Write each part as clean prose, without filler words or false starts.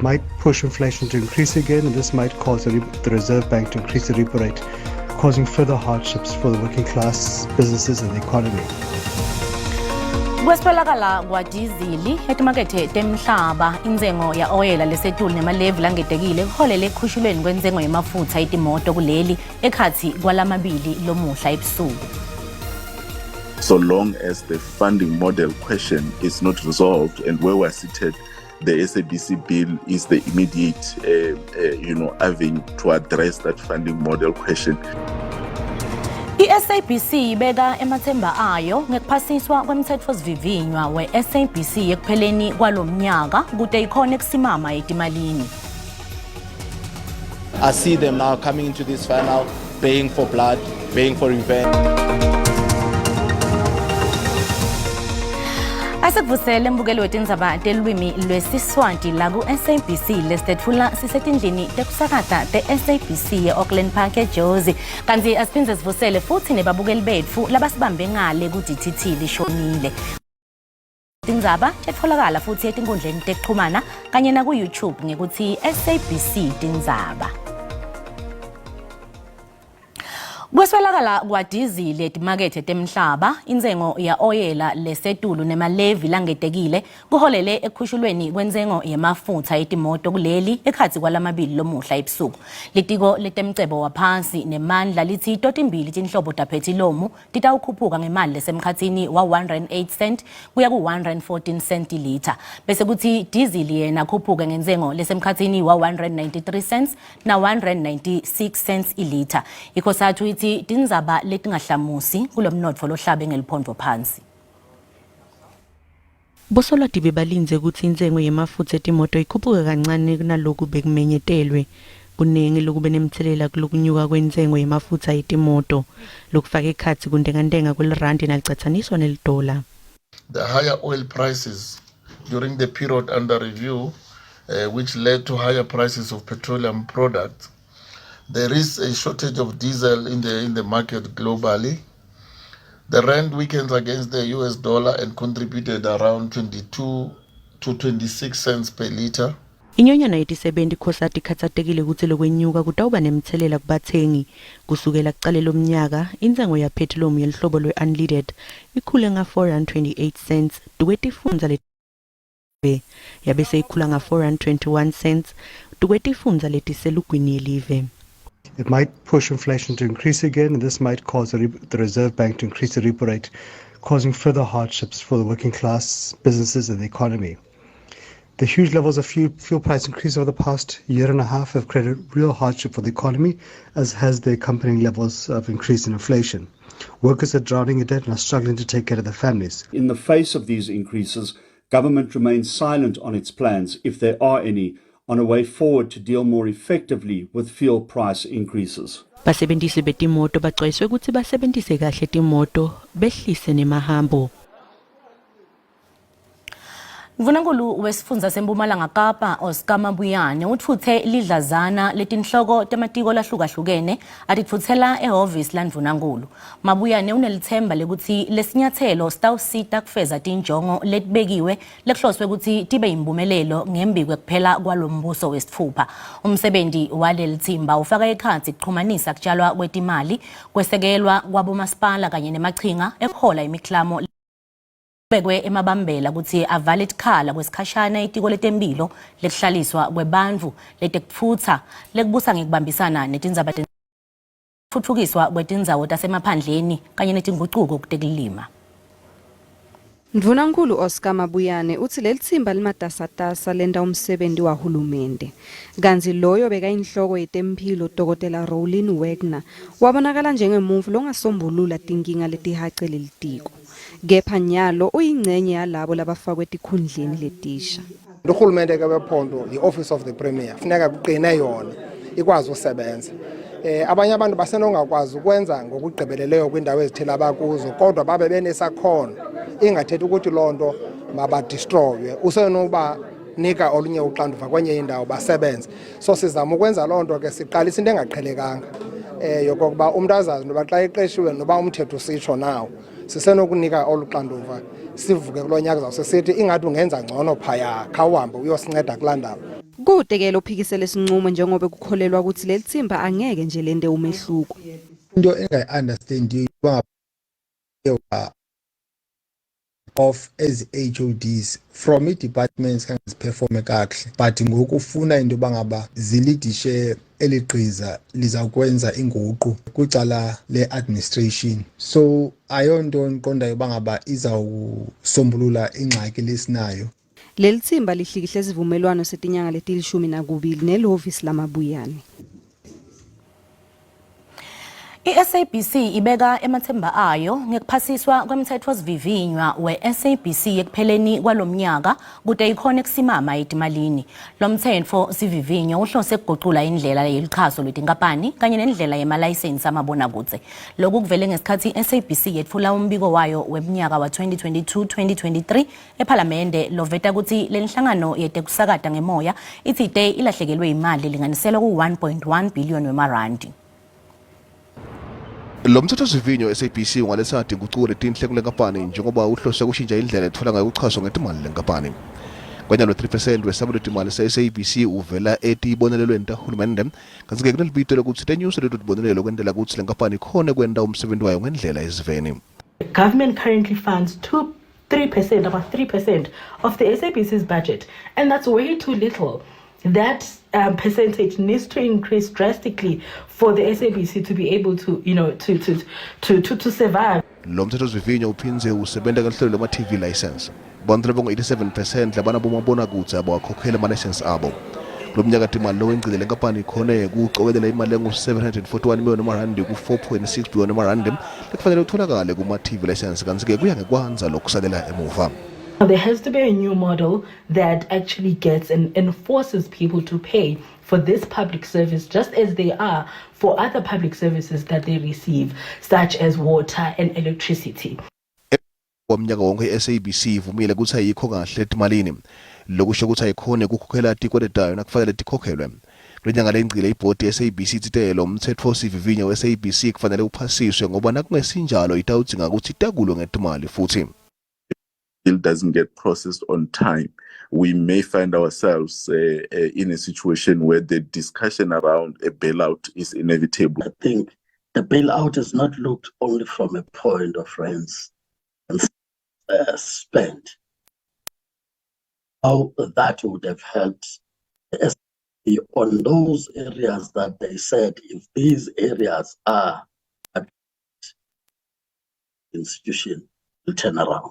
might push inflation to increase again, and this might cause the, the Reserve Bank to increase the repo rate, causing further hardships for the working class, businesses, and the economy. Kwesitholakala kwadizili etimakethe temhlaba intsengo ya-oyela lesetulu nemalevi langetekile kuholele ekukhushulweni kwentsengo yemafutsa etimoto kuleli ekhatsi kwalamabili lomuhla ebusuku. So long as the funding model question is not resolved and where we're seated, the SABC bill is the immediate, you know, avenue to address that funding model question. I-SABC ibeka emathemba ayo ngekuphasiswa kwemtsetfosivivinywa we-SABC ekupheleni kwalomnyaka kute ikhone kusimama etimalini. I see them now coming into this final, baying for blood, baying for revenge. Asikuvusele mbukeli wetindzaba telulwimi lwesiSwati la ku-SABC lesitetfula sisetindlini tekusakata te-SABC e-Auckland Park eJozi. Kanti asiphindze sivusele futhi nebabukeli betfu labasibambe ngale ku-DTT lishonile. Tindzaba tiyatfolakala futhi etinkundleni tekuxhumana kanye naku-YouTube ngekutsi SABC Tindzaba. Kweswelakala kwadizili etimakethe temhlaba, intsengo ya-oyela lesetulu nemalevi langetekile kuholele ekukhushulweni kwentsengo yemafutsa etimoto kuleli ekhatsi kwalamabili lomuhla ebusuku. Litiko letemcebo waphansi nemandla litsi totimbili tinhlobo taphethilomu titawukhuphuka ngemali lesemkhatsini wa-1 rand 8 cent kuya ku-1 rand 14 cent ilitha bese kuthi dizili yena akhuphuke ngentsengo lesemkhatsini wa-1 rand 93 cents na-1 rand 96 cents ilitha. Ikhosathu ithi tindzaba letingahlamusi kulomnotfo lohlabe ngeliphondvo phansi. Bosolwati bebalindze kutsi intsengo yemafutsa etimoto ikhuphuke kancane kunaloku bekumenyetelwe. Kunengi lokube nemtselela kulokunyuka kwentsengo yemafutsa etimoto, lokufaka ekhatsi kuntengantenga kwelirandi nalicatsaniswa nelidola. The higher oil prices during the period under review, which led to higher prices of petroleum products. There is a shortage of diesel in the, in the market globally. The rand weakens against the US dollar and contributed around 22 to 26 cents per liter. Inyonyana yetisebenti Cosatu ikhatsatekile kutsi lokwenyuka kutawuba nemtselela kubatsengi. Kusukela kucale lomnyaka, intsengo yaphethilomu yeluhlobo lwe-unleaded ikhule nga-R4.28 cents tukwetifundza leti yabe seyikhula nga-R4.21 cents tukwetifundza letiselugwini yelive. It might push inflation to increase again, and this might cause the, the Reserve Bank to increase the repo rate, causing further hardships for the working class, businesses, and the economy. The huge levels of fuel, fuel price increase over the past year and a half have created real hardship for the economy, as has the accompanying levels of increase in inflation. Workers are drowning in debt and are struggling to take care of their families. In the face of these increases, government remains silent on its plans, if there are any, on a way forward to deal more effectively with fuel price increases. Basebentisi betimoto bacwayiswe kutsi basebentise kahle timoto behlise nemahambo. Ndvunankulu wesifundza seMpumalanga Kapa Oscar Mabuyane utfutse lidlazana letinhloko tematiko lahlukahlukene atitfutsela ehhovisi landvunankulu. Mabuyane unelitsemba lekutsi lesinyatselo sitawusita kufeza tinjongo letibekiwe lekuhloswe kutsi tibe yimphumelelo ngembi kwekuphela kwalombuso wesitfupha. Umsebenti walelitsimba ufaka ekhatsi kuchumanisa kutshalwa kwetimali, kwesekelwa kwabomasipala kanye nemachinga ekuhola imiklamo bekwe emabambela kutsi avale tikhala kwesikhashana itiko letemphilo lekuhlaliswa kwebantfu letekutfutsa lekubusa ngekubambisana netindzaba tfutfukiswa kwetindzawo tasemaphandleni kanye netingucuko kutekulima. Ndvunankulu Oscar Mabuyane utsi lelitsimba limatasatasa lenta umsebenti wahulumende. Kantsi loyo bekayinhloko yetemphilo Dokotela Rolene Wagner wabonakala njengemuntfu longasombulula tinkinga letihace lelitiko. Kepha nyalo uyincenye yalabo labafakwe etikhundleni letisha. Urhulumente ke wephondo yi-Office of the Premier, funeka kuqine yona ikwazi usebenza. Eh abanye abantu basenongakwazi ukwenza ngokugqibeleleyo kwiindawo ezithile abakuzo kodwa babe benesakhono ingathethi ukuthi loo nto mabadistroywe usenoba nika olunye uxanduva kwenye indawo basebenze so sizama ukwenza loo nto ke siqalisa into engaqhelekanga eh yokokuba umntu azazi noba xa eqeshiwe noba umthetho usitsho nawo sisenokunika olu xanduva sivuke kulo nyaka zawuse sithi ingathi ungenza ngcono phaya khawuhambe uyosinceda kulaa ndawo. Kute ke lophikise lesinqumo njengobe kukholelwa kutsi lelitsimba angeke nje lente umehluko. Into engayi-understandiyo of ezi HODs from ii-departments khange ziphefome kakuhle but ngoku ufuna into yoba ngaba zilidishe eli gqiza lizawukwenza inguqu kwicala le-administration. So ayonto ndiqondayo uba ngaba izawusombulula ingxaki lesinayo. Leli tsimba lihlikihle sivumelwano setinyanga letilishumi nakubili nelihhovisi laMabuyane. I-SABC ibeka emathemba ayo ngekuphasiswa kwemthetfosivivinywa we-SABC ekupheleni kwalomnyaka kute ikhone kusimama etimalini. Lo mtsetfosivivinyo uhlose kugucula indlela yeluxhaso lwetinkampani kanye nendlela yemalayisensi amabonakudze. Lokhu kuvele ngesikhathi i-SABC yetfula umbiko wayo weminyaka wa-2022-2023 ePhalamende loveta kutsi lenhlangano yetekusakata ngemoya itsite ilahlekelwe imali lelinganiselwa ku-1.1 billion wemarandi. Lo mthethosivivinyo SABC ungaletha tingucuko letinhle kule nkampani njengoba uhlose kushintsha indlela ethola ngayo uxhaso ngetimali le nkampani. Kwanyalo 3 percent wesabelo-timali se-SABC uvela etibonelelweni tahulumende kantsi-ke kunelibito lekutsi tenyuse leto tibonelelo kwentela kutsi le nkampani ikhone kwenta umsebenti wayo ngendlela esiveni. Government currently funds 2 3%, about 3% of the SABC's budget, and that's way too little. That percentage needs to increase drastically for the SABC to be able to, you know, to, to, to, to, to survive. Lo mthethosivivinyo uphindze usebenta kaluhlelo lwema-TV license. Bantfu labangu-87 percent labanabomabonakudze abawakhokheli ama-license abo. Kulo mnyaka timali lowengcile le nkampani ikhone kucokelela imali engu-741 million emarandi ku-4.6 billion emarandi lekufanele utholakale kuma-TV license kantsi-ke kuya ngekwandza lokusalela emuva. There has to be a new model that actually gets and enforces people to pay for this public service just as they are for other public services that they receive, such as water and electricity. Kwamnyaka wonke i-SABC ivumile kutsi ayikho kahle etimalini. Lokusho kutsi ayikhoni kukhokhela tikweleti tayo nakufanele tikhokhelwe. Kulenyanga lengcile ibhodi ye-SABC itsite lo mtsetfosivivinyo we-SABC kufanele uphasiswe ngoba nakungesinjalo itawudzinga kutsi itakulwe ngetimali futsi. Bill doesn't get processed on time, we may find ourselves in a situation where the discussion around a bailout is inevitable. I think the bailout is not looked only from a point of rents and spent. How that would have helped the SABC on those areas that they said if these areas are institution will turn around.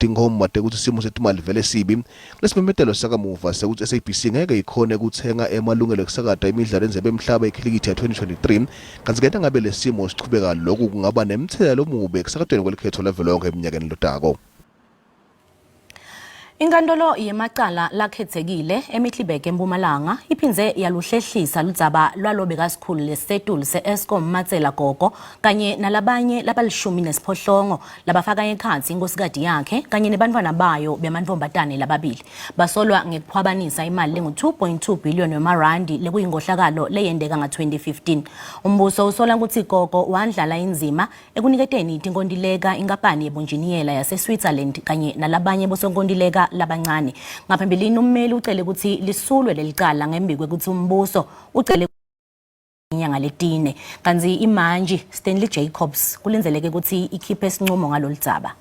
Tinkhomba tekutsi simo setimali vele sibi kulesimemetelo sakamuva sekutsi SABC ngeke ikhone kutsenga emalungelo ekusakata imidlalo yendzebe yemhlaba yekhilikithi ya-2023 kantsi-ke nangabe lesimo sichubeka loku kungaba nemtselela lomubi ekusakatweni kwelikhetfo lavelonkhe eminyakeni lotako. Inkantolo yemacala lakhetsekile eMiddelburg eMpumalanga iphindze yaluhlehlisa ludzaba lwalobekasikhulu lesisetulu se-Eskom Matsela Gogo kanye nalabanye labalishumi nesiphohlongo labafaka ekhatsi inkhosikati yakhe kanye nebantfwana bayo bemantfombatane lababili. Basolwa ngekukhwabanisa imali lengu-2.2 billion wemarandi lekuyinkohlakalo leyenteka nga-2015. Umbuso usola kutsi Gogo wandlala indzima ekuniketeni tinkontileka inkampani yebunjiniyela yaseSwitzerland kanye nalabanye bosonkontileka labancane. Ngaphambilini ummeli ucele kutsi lisulwe lelicala ngembi kwekutsi umbuso ucele inyanga letine kantsi imantji Stanley Jacobs kulindzeleke kutsi ikhiphe sincumo ngaloludzaba.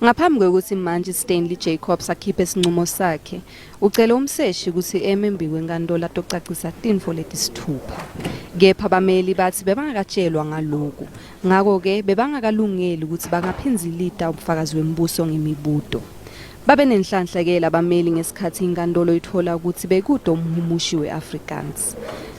Ngaphambi kwekutsi Mantji Stanley Jacobs akhiphe sincumo sakhe, ucele umseshi kutsi eme embikwenkantolo atocacisa tintfo letisitfupha. Kepha bameli batsi bebangakatjelwa ngaloku, ngako-ke bebangakalungeli kutsi bangaphindzilita ubufakazi wembuso ngemibuto. Babe nenhlanhla-ke labameli ngesikhatsi inkantolo itfola kutsi bekute umhumushi we-Afrikaans.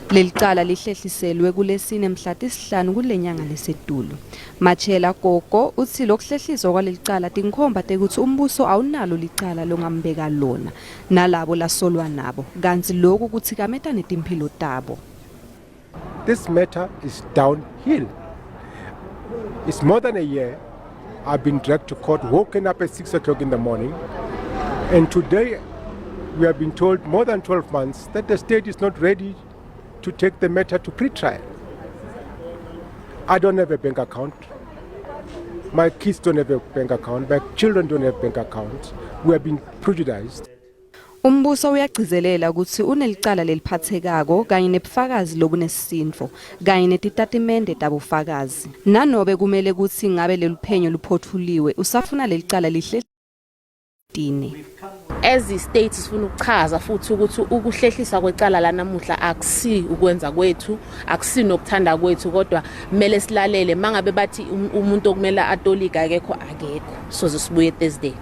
Lelicala lihlehliselwe kuLesine mhla tisihlanu kulenyanga lesetulu. Matshela Gogo utsi lokuhlehliswa kwalelicala tinkhomba tekutsi umbuso awunalo licala longambeka lona nalabo lasolwa nabo kantsi loku kutsikameta netimphilo tabo. This matter is downhill. It's more than a year. I've been dragged to court, woken up at 6 o'clock in the morning. And today we have been told more than 12 months that the state is not ready to take the matter to pre-trial. I don't have a bank account. My kids don't have a bank account. My children don't have bank accounts. We have been prejudiced. Umbuso uyagcizelela kutsi unelicala leliphatsekako kanye nebufakazi lobunesisindvo kanye netitatimende tabofakazi. Nanobe kumele kutsi ngabe leluphenyo luphotfuliwe, usafuna lelicala lihle tine. As i-state sifuna ukuchaza futhi ukuthi ukuhlehliswa kwecala lanamuhla akusi ukwenza kwethu, akusi nokuthanda kwethu, kodwa kumele silalele mangabe bathi umuntu okumele atolike akekho, akekho. Soze sibuye Thursday.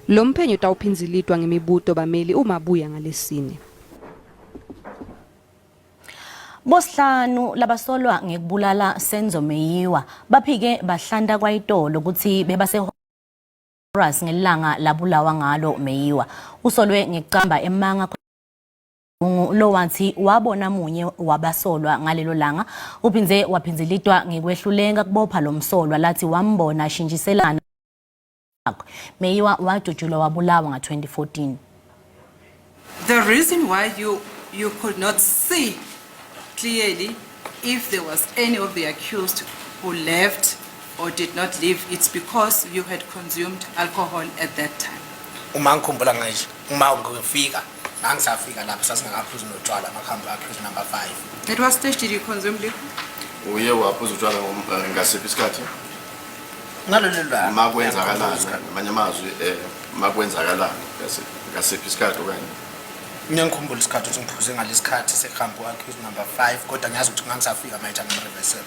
Lomphenyo utawuphindzilitwa ngemibuto bameli uma buya ngaLesine. Bosihlanu labasolwa ngekubulala Senzo Meyiwa baphike bahlanta kwayitolo kutsi bebase Horace ngelanga labulawa ngalo Meyiwa. Usolwe ngekucamba emanga lowathi wabona munye wabasolwa ngalelo langa, uphindze waphindzilitwa ngekwehluleka kubopha lo msolwa lathi wambona ashintshiselana. Meyiwa wadutshulwa wabulawa nga-2014. The reason why you, you could not see clearly if there was any of the accused who left or did not leave, it's because you had consumed alcohol at that time. Uma ngikhumbula ngisho uma ngifika ngangisafika lapho sasingakaphuzi notshwala amakhambi accused number 5. At what stage did you consume liquor? Uye waphuza utshwala ngasiphi isikhathi? Ngalolu langa. Makwenzakalani ngamanye amazwi, makwenzakalani ngasiphi isikhathi okanye? Mina ngikhumbula isikhathi ukuthi ngiphuze ngalesikhathi sekuhambe u-accused number 5, kodwa ngiyazi ukuthi ngangisafika manje angimreversele.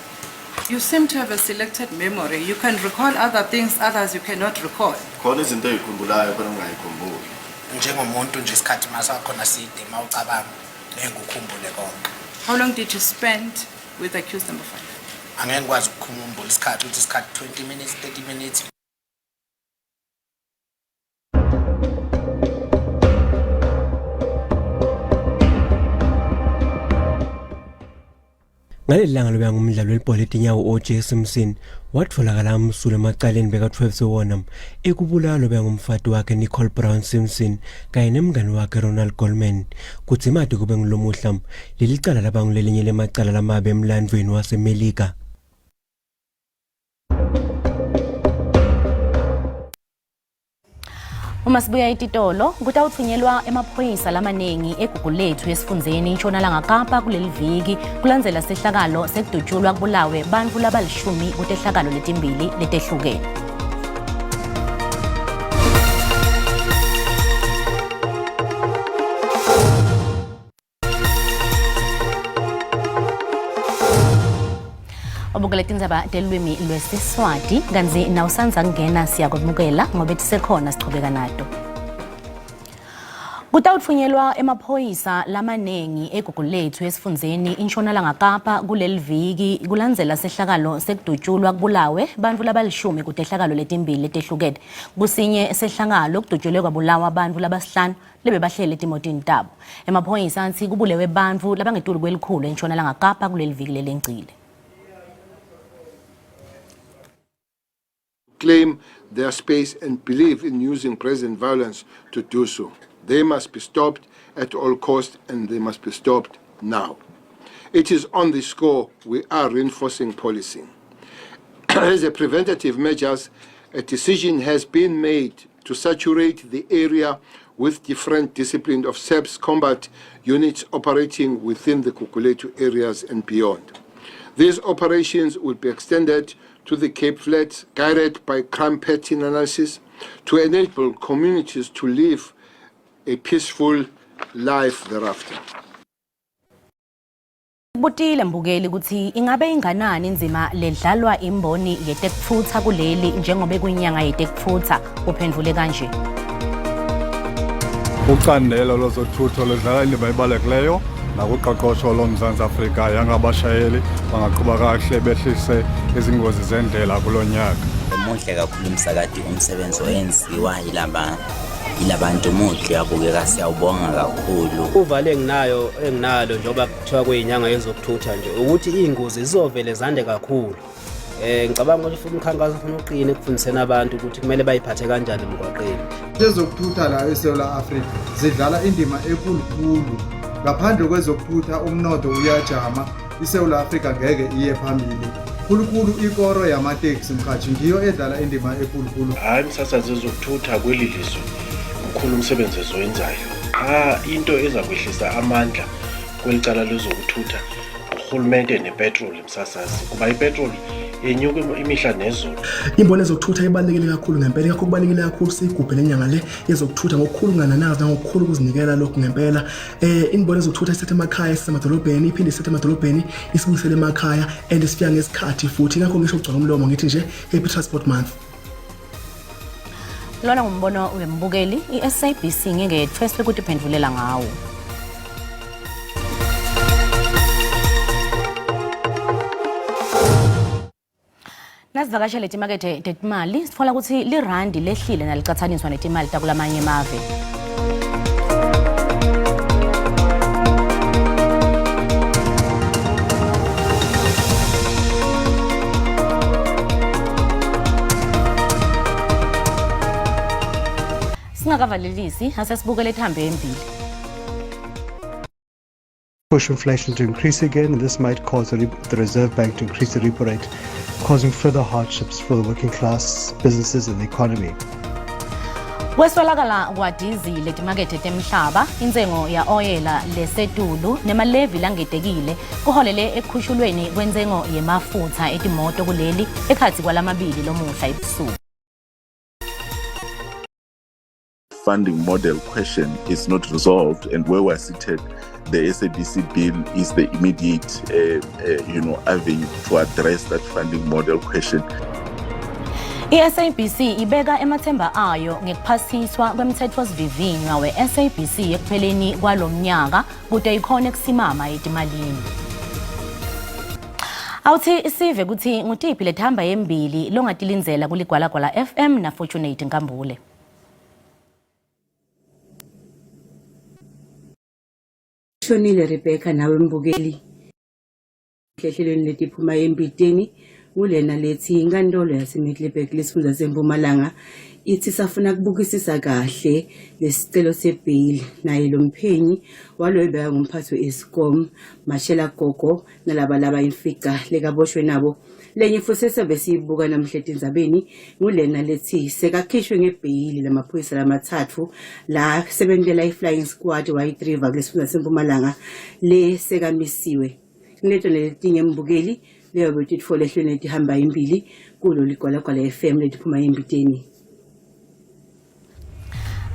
You seem to have a selected memory. You can recall other things, others you cannot recall. Khona izinto ey'khumbulayo, khona ungayikhumbuli. Njengomuntu nje isikhathi masakhona side, uma ucabanga ngeke ukhumbule konke. How long did you spend with accused number 5? Angeke ngikwazi ukukhumbula isikhathi ukuthi isikhathi 20 minutes, 30 minutes. Ngaleli langa lobe ngumdlalo welibhola letinyawo O.J. Simpson watfolakala amsulwa emacaleni bekatfwebse wona ekubulala lobe ngumfati wakhe Nicole Brown Simpson kanye nemngani wakhe Ronald Goldman. Kudzimate kube ngulomuhla, leli cala laba ngulelinye lemacala lamabi emlandvweni waseMelika. Uma sibuya etitolo, kutawuthunyelwa emaphoyisa lamaningi eGugulethu esifundzeni iNtshonalanga Kapa kuleli viki kulandzela sehlakalo sekudutshulwa kubulawe bantfu labalishumi kutehlakalo letimbili letehlukene. Ubukele tindzaba telulwimi lwesiSwati kantsi nawusandza kungena siyakwemukela ngobe tisekhona sichubeka nato. Kutawutfunyelwa emaphoyisa lamaningi eGugulethu esifundzeni iNtshonalanga Kapa kuleli viki kulandzela sehlakalo sekudutshulwa kubulawe bantfu labalishumi kutehlakalo letimbili letehlukene. Kusinye sehlakalo kudutshulwe kwabulawa bantfu labasihlanu lebebahleli etimotini tabo. Emaphoyisa atsi kubulewe bantfu labangetulu kwelikhulu eNtshonalanga Kapa kuleli viki lelengcile. Claim their space and believe in using present violence to do so. They must be stopped at all costs, and they must be stopped now. It is on this score we are reinforcing policing. As a preventative measures, a decision has been made to saturate the area with different disciplines of SAPS combat units operating within the Gugulethu areas and beyond. These operations will be extended to the Cape Flats, guided by crime pattern analysis, to enable communities to live a peaceful life thereafter. Kubutile mbukeli ukuthi ingabe inganani indzima ledlalwa imboni yetekutfutsa kuleli njengoba kuyinyanga yetekutfutsa, uphendvule kanje. Ucandelo lwezothutho ludlala indima ebalulekileyo nakuqoqosho loMzantsi Afrika, yangabashayeli bangaqhuba kakuhle behlise izingozi zendlela kulo nyaka. Muhle kakhulu umsakati, umsebenzi oyenziwa yilabantu muhle, uyabukeka, siyawubonga kakhulu. Uvalo enginayo enginalo njengoba kuthiwa kuyinyanga yezokuthutha nje ukuthi iy'ngozi zizovele zande kakhulu. Ngicabanga ukuthi futhi umkhankaso ufuna uqine ekufundiseni abantu ukuthi kumele bayiphathe kanjani emgwaqeni. Ezokuthutha la eSouth Africa zidlala indima enkulukhulu. Ngaphandle kwezokuthutha umnotho uyajama, iSouth Africa ngeke iye phambili. Khulukhulu ikoro yamateksi mhathi ngiyo edlala indima enkulukhulu. Hayi, msasazi, ezokuthutha kweli lizwe mkhulu umsebenzi ezoyenzayo. Qha into eza kwehlisa amandla kweli cala lezokuthutha ngurhulumente nepetroli msasazi kuba ipetroli yenyuka imihla nezolo. Imboni yezokuthutha ibalulekile kakhulu ngempela, ingakho kubalulekile kakhulu siyigubhe le nyanga le yezokuthutha ngokukhulu kungananazi nangokukhulu ukuzinikela lokhu ngempela. Eh imboni yezokuthutha isithatha emakhaya isithatha emadolobheni, iphinde isithatha emadolobheni isibuyisele emakhaya and sifika ngesikhathi futhi. Ingakho ngisho kugcwala umlomo ngithi nje Happy Transport Month. Lona ngumbono wembukeli, i-SABC ngeke yethweswe kutiphendvulela ngawo. Nasivakashele timakethe tetimali sitfola kutsi lirandi lehlile nalicatsaniswa netimali takulamanye emave. Singakavalelisi asesibukele ethambe embili. Push inflation to increase again, and this might cause the, the Reserve Bank to increase the repo rate, causing further hardships for the working class, businesses, and the economy. Kweswelakala kwadizili etimakethe temhlaba, intsengo ya-oyela lesetulu nemalevi langetekile kuholele ekukhushulweni kwentsengo yemafutsa etimoto kuleli ekhatsi kwalamabili lomuhla ebusuku. Funding model question is not resolved, and where we're seated, the SABC bill is the immediate, avenue to address that funding model question. I-SABC ibeka emathemba ayo ngekuphasiswa kwemtsetfosivivinywa we-SABC ekupheleni kwalomnyaka kute ikhone kusimama etimalini. Awuthi sive kutsi ngutiphi letihamba embili longatilindzela kuLigwalagwala FM na Fortunate Nkambule. Shonile Rebecca nawe mbukeli ehlelweni letiphuma embiteni kulena lethi inkantolo yaseMiddelburg lesifundza seMpumalanga ithi safuna kubukisisa kahle lesicelo sebheyili naye lo mphenyi waloyo beka ngumphathi we-Eskom Mashela Gogo nalaba laba imfica lekaboshwe nabo lenye futhi esabe siyibuka namhla etindzabeni ngulena lethi sekakhishwe ngebheyili lamaphoyisa lamathathu la sebentela i-flying squad wayitriva kulesifunda sempumalanga le sekamisiwe kuleto neletinye mbukeli leyo betitfole ehlweni letihamba imbili kulo ligwalagwala FM letiphuma embiteni.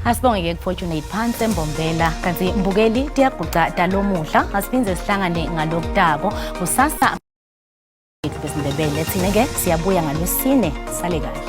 Asibonge-ke kuFortunate phansi eMbombela kanti mbukeli tiyaguca talomuhla asiphindze sihlangane ngalokutako kusasa besiNdebele thina-ke siyabuya ngalwesine sale kahle.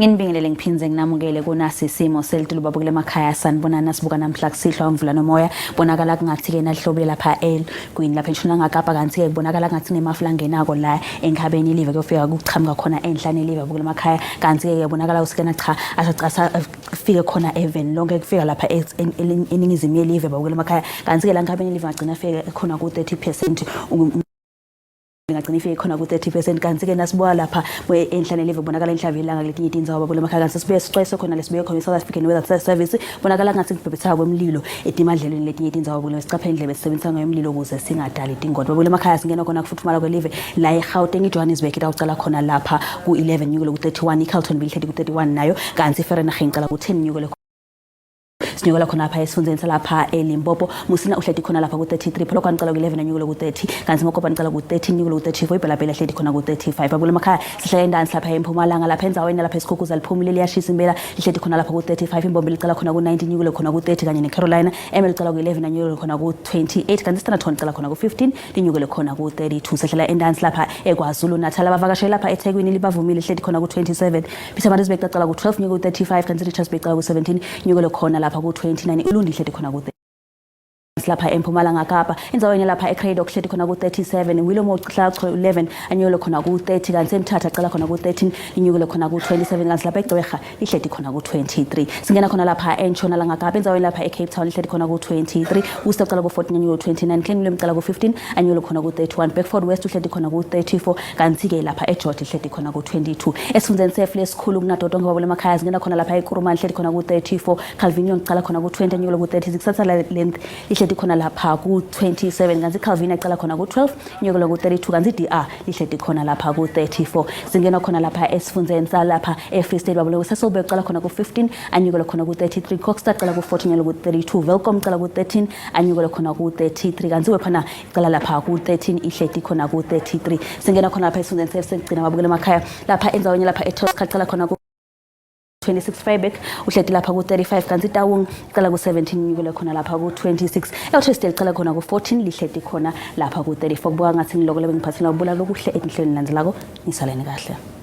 Nginibingelele ngiphindze nginamukele kunasi isimo selitulu babukele emakhaya sanibonani nasibuka namhla kusihlwa imvula nomoya bonakala kungathi-ke nalihlobile lapha elwini lapha entshonalanga kapa kanti-ke kubonakala kungathi kunemafu langenako la enkhabeni ilive kuyofika kuchamuka khona enhla nelive babukele emakhaya kanti-ke kubonakala ukuthi-ke cha asacasa kufike khona eveni lonke kufika lapha eningizimu yelive babukele emakhaya kanti-ke la nkhabeni ilive ngagcina afike khona ku-30 percent ngagcina ifike khona ku-30 percent kanti-ke nasibuka lapha enhla nelive kubonakala inhlavu yelanga kuletinye tindzawo babukele emakhaya kanti sibuye sixwayise khona lesibuye khona i-South African Weather Service bonakala ngathi kubhebhetheka kwemlilo etimadlelweni letinye tindzawo babukele sicaphele indlela esisebenzisa ngayo umlilo ukuze singadali tingoti babukele emakhaya singena khona kufuthumala kwelive la eGauteng iJohannesburg itawucala khona lapha ku-11 nyukele ku-31 iCarltonville ihleli ku-31 nayo kanti iVereeniging icala ku-10 nyukele sinyukela khona lapha esifundzeni salapha eLimpopo Musina uhleti khona lapha ku-33 Polokwane icala ku-11 anyukele ku-30 kanti Mokopane icala ku-13 nyukele ku-34 iBela-Bela hleti khona ku-35 abule emakhaya sihlala endansi lapha eMpumalanga lapha endzaweni lapha eSikhukuza liphumile liyashisa impela lihleti khona lapha ku-35 iMbombela icala khona ku-19 nyukele khona ku-30 kanye neCarolina Emel icala ku-11 anyukele khona ku-28 kanti Standerton icala khona ku-15 linyukele khona ku-32 sehlala endansi lapha eKwaZulu Natal abavakashele lapha eThekwini libavumile lihleti khona ku-27 Pietermaritzburg icala ku-12 nyuke ku-35 kanti Richards Bay icala ku-17 nyukele khona lapha ku-29 Ulundi ihleti khona ku-30. Lapha eMpumalanga Kapa, endzaweni lapha eCradock kuhleti khona ku-37, Willowmore kuhlala 11, anyukele khona ku-30, kanti eMthatha cala khona ku-13, inyukele khona ku-27, kanti lapha eGqeberha lihleti khona ku-23. Singena khona lapha eNtshonalanga Kapa, endzaweni lapha eCape Town lihleti khona ku-23, Worcester cala ku-14, anyukele ku-29, Clanwilliam cala ku-15, anyukele khona ku-31, Bedford West uhleti khona ku-34, kanti-ke lapha eGeorge lihleti khona ku-22. Esifundzeni sefu lesikhulu kunato tonke babole emakhaya, singena khona lapha eKurumani lihleti khona ku-34, Calvinia ngicala khona ku-20, anyukele ku-36, Sutherland lihleti khona lapha ku-27, kanti Calvinia icala khona ku-12, inyukele ku-32, kanti i-DR lihleti khona lapha ku-34. Singena khona lapha esifundzeni salapha e-Free State babole, Sasolburg cala khona ku-15, anyukele khona ku-33, Kokstad cala ku-14, anyukele ku-32, Welkom cala ku-13, anyukele khona ku-33, kanti wephana icala lapha ku-13, ihleti khona ku-33. Singena khona lapha esifundzeni sesigcina babukele emakhaya, lapha endzaweni lapha eToscar cala khona ku 26, Vryburg uhleti lapha ku-35, kanti iTaung icala ku-17, inyukele khona lapha ku-26, eOttersdale icala khona ku-14, lihleti khona lapha ku-34. Kubuka ngathi ngiloko lebengiphathela ubula lokuhle etinhlelweni landzelako, nisaleni kahle.